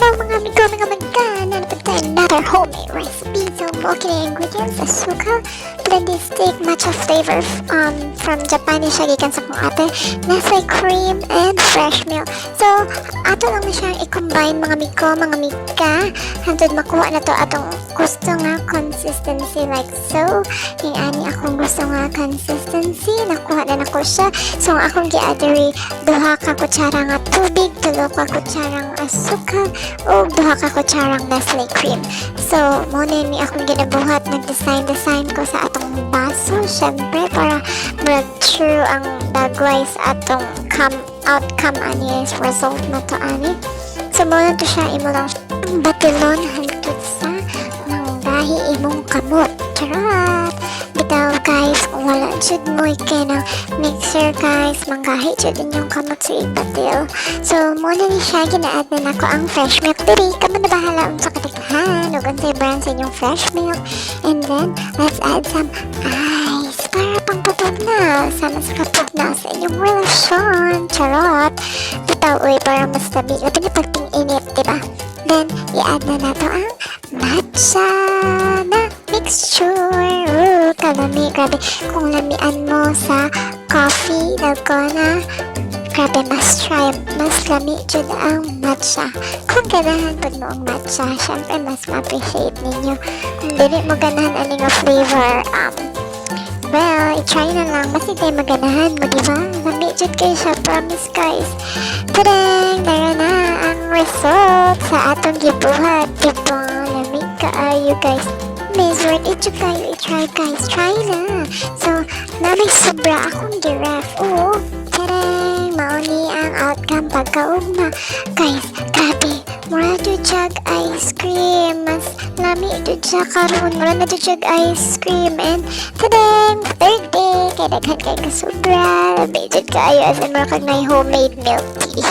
Hello, mga amigo, mga amiga! Naa na another homemade recipe. So, mao kini ingredients: asukal, blended stick, matcha flavor from Japan ni siya gikan sa akong ate, Nestle cream, and fresh milk. So, ato lang na siyang i-combine, mga amigo, mga amiga, hantod makuha na to atong gusto nga consistency, like so. Yung ani akong gusto nga consistency, nakuha na nako siya. So, ang akong gi-add diri, duha ka kutsara nga tubig, tulo ka kutsarang asukal, ug duha ka kutsarang Nestle cream. So, mao na ni akong ginabuhat, nag-design-design ko sa atong baso, syempre, para murag true ang dagway sa atong come outcome ani is result na to ani. So, mao na to siya, imo lang batilon hantod sa manggahi imong kamot. Charot! Bitaw guys, kung wala jud mo kay ng mixer guys, manggahi jud inyong kamot sa ibatil. So, mao na ni siya, gina-add na nako ang fresh milk diri. Kamo na bahala unsa kadaghan ug unsay brand sa inyong fresh milk. And then, let's add some ice para pangpatugnaw. Sama sa kapugnaw sa inyong relasyon. Charot! Bitaw uy, para mas tabi. Labi na pag ting-init, diba? Then, i-add na nato ang matcha na mixture. Ooh, kalami. Grabe. Kung lamian mo sa coffee, dalgona, grabe, mas try, mas lami jud ang matcha. Kung ganahan pud mo ang matcha, syempre mas ma-appreciate ninyo. Kung dili mo ganahan ani nga flavor, well, i-try na lang. Mas hindi maganahan mo, di ba? Lami jud kayo siya, promise guys. Tadang! Dara na ang result sa atong gibuhat. Diba? Lami kaayo guys. Miss, worth it jud kayo i-try guys. Try na. So, na may sobra akong giref. Oo. Tadang! Mao ni ang outcome pagkaugma. Guys, grabe. Mura jud siyag ice cream. Mas lami jud siya karon. Mura na jud siyag ice cream. And tadang! Third day. Kay daghan kay kasobra. Lami jud kaayo. As in, mura kag nay homemade milk tea.